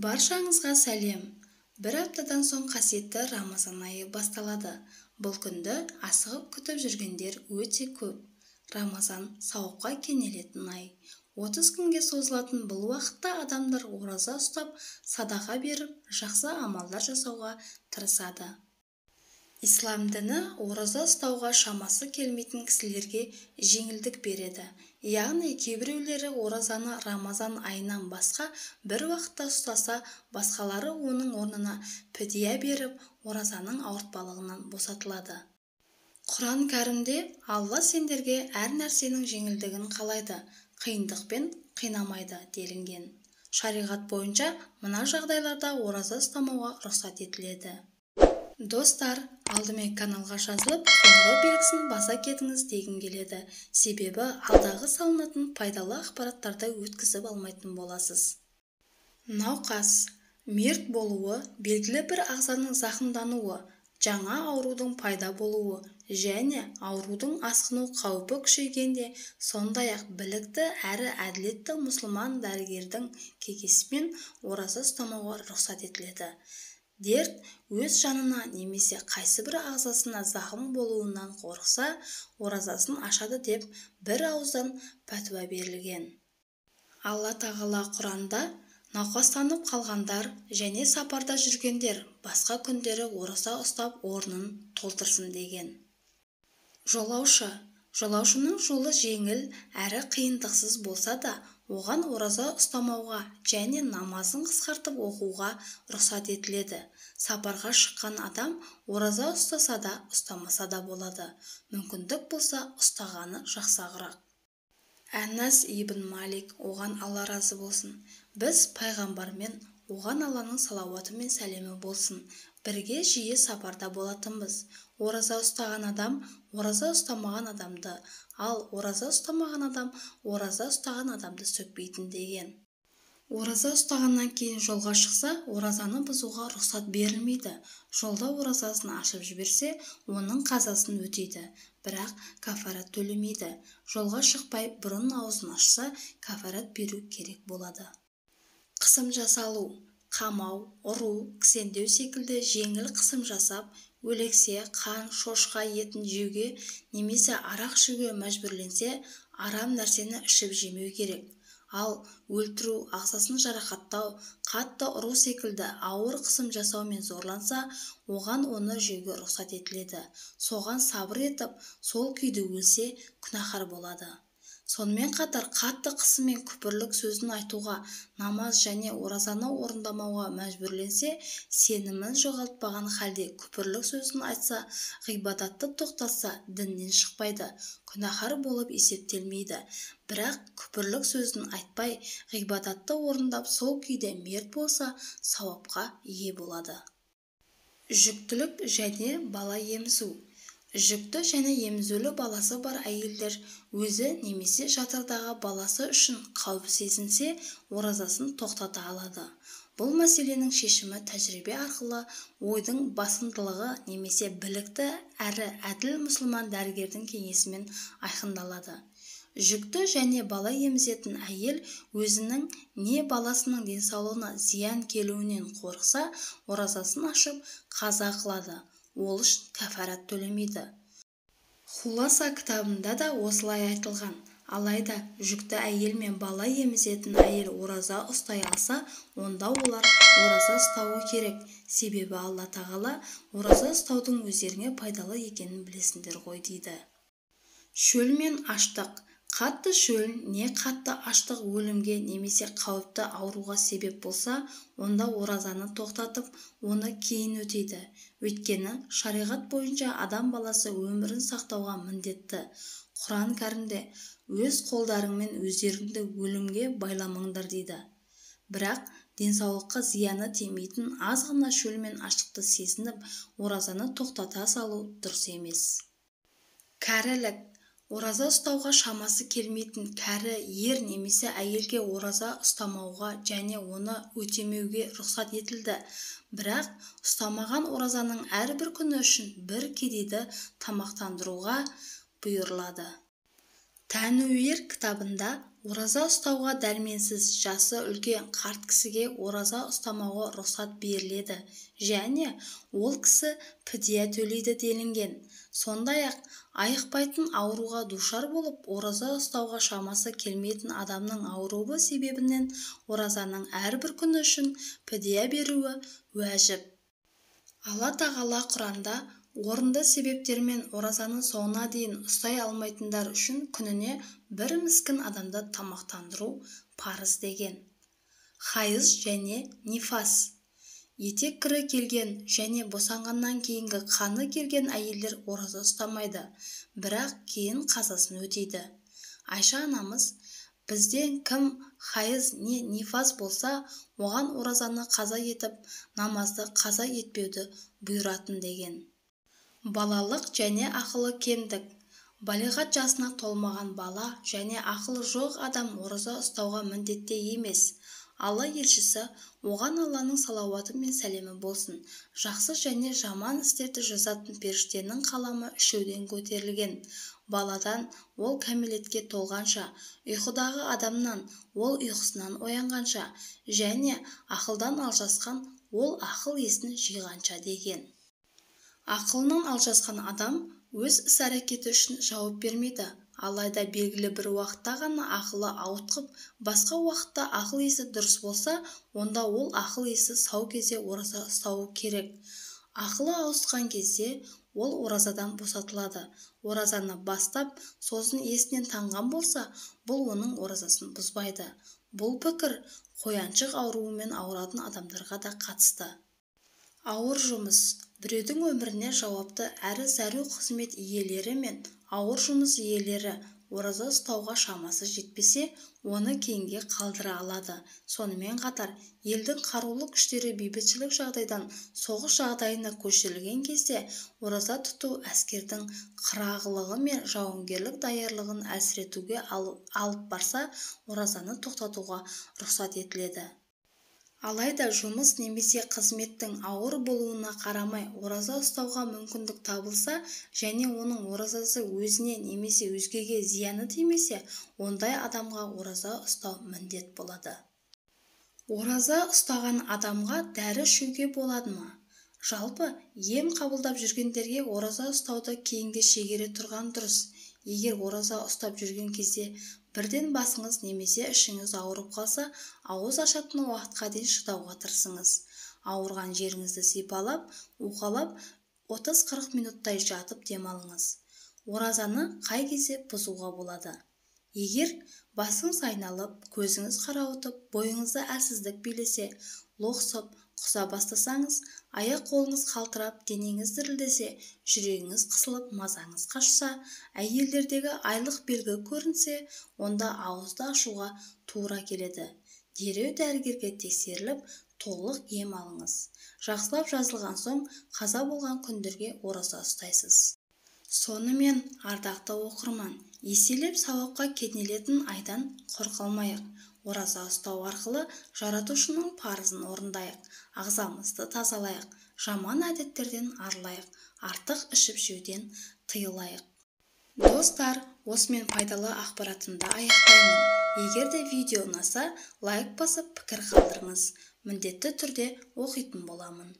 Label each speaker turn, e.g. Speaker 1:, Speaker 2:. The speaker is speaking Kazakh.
Speaker 1: Баршаңызға сәлем. Бір аптадан соң қасиетті Рамазан айы басталады. Бұл күнді асығып күтіп жүргендер өте көп. Рамазан сауапқа кенелетін ай. 30 күнге созылатын бұл уақытта адамдар ораза ұстап, садақа беріп, жақсы амалдар жасауға тырысады. Ислам діні ораза ұстауға шамасы келмейтін кісілерге жеңілдік береді. Яғни кейбіреулері оразаны Рамазан айынан басқа бір уақытта ұстаса, басқалары оның орнына підия беріп, оразаның ауыртпалығынан босатылады. Құран кәрімде Алла сендерге әр нәрсенің жеңілдігін қалайды, қиындықпен қинамайды делінген. Шариғат бойынша мына жағдайларда ораза ұстамауға рұқсат етіледі. Достар, алдымен каналға жазылып, қоңырау белгісін баса кетіңіз дегім келеді. Себебі алдағы салынатын пайдалы ақпараттарды өткізіп алмайтын боласыз. Науқас, мерт болуы, белгілі бір ағзаның зақымдануы, жаңа аурудың пайда болуы және аурудың асқыну қаупі күшейгенде, сондай-ақ білікті әрі әділетті мұсылман дәрігердің кеңесімен ораза ұстамауға рұқсат етіледі. Дерт өз жанына немесе қайсы бір ағзасына зақым болуынан қорықса, оразасын ашады деп бір ауыздан пәтуа берілген. Алла Тағала Құранда науқастанып қалғандар және сапарда жүргендер басқа күндері ораза ұстап орнын толтырсын деген. Жолаушы. Жолаушының жолы жеңіл әрі қиындықсыз болса да, оған ораза ұстамауға және намазын қысқартып оқуға рұқсат етіледі. Сапарға шыққан адам ораза ұстаса да, ұстамаса да болады. Мүмкіндік болса, ұстағаны жақсырақ. Әнәс ибн Малик, оған Алла разы болсын. Біз пайғамбармен, оған Алланың салауаты мен сәлемі болсын, бірге жиі сапарда болатынбыз. Ораза ұстаған адам ораза ұстамаған адамды, ал ораза ұстамаған адам ораза ұстаған адамды сөкпейтін деген. Ораза ұстағаннан кейін жолға шықса, оразаны бұзуға рұқсат берілмейді. Жолда оразасын ашып жіберсе, оның қазасын өтейді, бірақ кафарат төлемейді. Жолға шықпай бұрын аузын ашса, кафарат беру керек болады. Қысым жасалу, қамау, ұру, кісендеу секілді жеңіл қысым жасап, өлексе, қан, шошқа етін жеуге немесе арақ ішуге мәжбүрленсе, арам нәрсені ішіп жемеу керек. Ал өлтіру, ағзасын жарақаттау, қатты ұру секілді ауыр қысым жасаумен зорланса, оған оны жеуге рұқсат етіледі. Соған сабыр етіп, сол күйде өлсе, күнәһар болады. Сонымен қатар қатты қысыммен күпірлік сөзін айтуға, намаз және оразаны орындамауға мәжбүрленсе, сенімін жоғалтпаған халде күпірлік сөзін айтса, ғибадатты тоқтатса, діннен шықпайды, күнәһар болып есептелмейді. Бірақ күпірлік сөзін айтпай, ғибадатты орындап, сол күйде мерт болса, сауапқа ие болады. Жүктілік және бала емізу. Жүкті және емізулі баласы бар әйелдер өзі немесе жатырдағы баласы үшін қауіп сезінсе, оразасын тоқтата алады. Бұл мәселенің шешімі тәжірибе арқылы ойдың басымдылығы немесе білікті әрі әділ мұсылман дәрігердің кеңесімен айқындалады. Жүкті және бала емізетін әйел өзінің не баласының денсаулығына зиян келуінен қорықса, оразасын ашып қаза қылады. Ол үшін кәфарат төлемейді. Хуласа кітабында да осылай айтылған. Алайда жүкті әйел мен бала емізетін әйел ораза ұстай алса, онда олар ораза ұстауы керек. Себебі Алла Тағала ораза ұстаудың өздеріңе пайдалы екенін білесіңдер ғой дейді. Шөл мен аштық. Қатты шөл не қатты аштық өлімге немесе қауіпті ауруға себеп болса, онда оразаны тоқтатып, оны кейін өтейді. Өйткені шариғат бойынша адам баласы өмірін сақтауға міндетті. Құран кәрімде өз қолдарыңмен өздеріңді өлімге байламаңдар дейді. Бірақ денсаулыққа зияны тимейтін аз ғана шөл мен аштықты сезініп, оразаны тоқтата салу дұрыс емес. Кәрілік. Ораза ұстауға шамасы келмейтін кәрі ер немесе әйелге ораза ұстамауға және оны өтемеуге рұқсат етілді. Бірақ ұстамаған оразаның әрбір күні үшін бір кедейді тамақтандыруға бұйырылады. Тәнуир кітабында Ораза ұстауға дәрменсіз, жасы үлкен, қарт кісіге ораза ұстамауға рұқсат беріледі және ол кісі підия төлейді делінген. Сондай-ақ, айықпайтын ауруға душар болып, ораза ұстауға шамасы келмейтін адамның ауруы себебінен оразаның әрбір күні үшін підия беруі уәжіп. Алла Тағала Құранда орынды себептермен оразаны соңына дейін ұстай алмайтындар үшін күніне бір міскін адамды тамақтандыру парыз деген. Хайыз және нифас. Етек кірі келген және босанғаннан кейінгі қаны келген әйелдер ораза ұстамайды, бірақ кейін қазасын өтейді. Айша анамыз, бізден кім хайыз не нифас болса, оған оразаны қаза етіп, намазды қаза етпеуді бұйыратын деген. Балалық және ақылы кемдік. Балиғат жасына толмаған бала және ақылы жоқ адам ораза ұстауға міндетті емес. Алла елшісі, оған Алланың салауаты мен сәлемі болсын, жақсы және жаман істерді жазатын періштенің қаламы үшеуден көтерілген. Баладан ол кәмелетке толғанша, ұйқыдағы адамнан ол ұйқысынан оянғанша және ақылдан алжасқан ол ақыл есін жиғанша деген. Ақылынан алжасқан адам өз іс-әрекеті үшін жауап бермейді. Алайда белгілі бір уақытта ғана ақылы ауытқып, басқа уақытта ақыл есі дұрыс болса, онда ол ақыл есі сау кезде ораза ұстауы керек. Ақылы ауысқан кезде ол оразадан босатылады. Оразаны бастап, сосын есінен танған болса, бұл оның оразасын бұзбайды. Бұл пікір қояншық ауруымен ауыратын адамдарға да қатысты. Ауыр жұмыс. Біреудің өміріне жауапты әрі зәру қызмет иелері мен ауыр жұмыс иелері ораза ұстауға шамасы жетпесе, оны кейінге қалдыра алады. Сонымен қатар, елдің қарулы күштері бейбітшілік жағдайдан соғыс жағдайына көшірілген кезде ораза тұту әскердің қырағылығы мен жауынгерлік даярлығын әлсіретуге алып барса, оразаны тоқтатуға рұқсат етіледі. Алайда жұмыс немесе қызметтің ауыр болуына қарамай ораза ұстауға мүмкіндік табылса және оның оразасы өзіне немесе өзгеге зияны тимесе, ондай адамға ораза ұстау міндет болады. Ораза ұстаған адамға дәрі ішуге болады ма? Жалпы, ем қабылдап жүргендерге ораза ұстауды кейінге шегере тұрған дұрыс. Егер ораза ұстап жүрген кезде бірден басыңыз немесе ішіңіз ауырып қалса, ауыз ашатын уақытқа дейін шыдауға тырысыңыз. Ауырған жеріңізді сипалап, уқалап, 30-40 минуттай жатып демалыңыз. Оразаны қай кезде бұзуға болады? Егер басыңыз айналып, көзіңіз қарауытып, бойыңызды әлсіздік билесе, лоқсып, құса бастасаңыз, аяқ қолыңыз қалтырап, денеңіз дірілдесе, жүрегіңіз қысылып, мазаңыз қашса, әйелдердегі айлық белгі көрінсе, онда ауызды ашуға тура келеді. Дереу дәрігерге тексеріліп, толық ем алыңыз. Жақсылап жазылған соң, қаза болған күндерге ораза ұстайсыз. Сонымен, ардақты оқырман, еселеп сауапқа кенелетін айдан құр қалмайық. Ораза ұстау арқылы жаратушының парызын орындайық, ағзамызды тазалайық, жаман әдеттерден арылайық, артық ішіп-жеуден тыйылайық. Достар, осымен пайдалы ақпаратымды аяқтаймын. Егер де видео ұнаса, лайк басып пікір қалдырыңыз. Міндетті түрде оқитын боламын.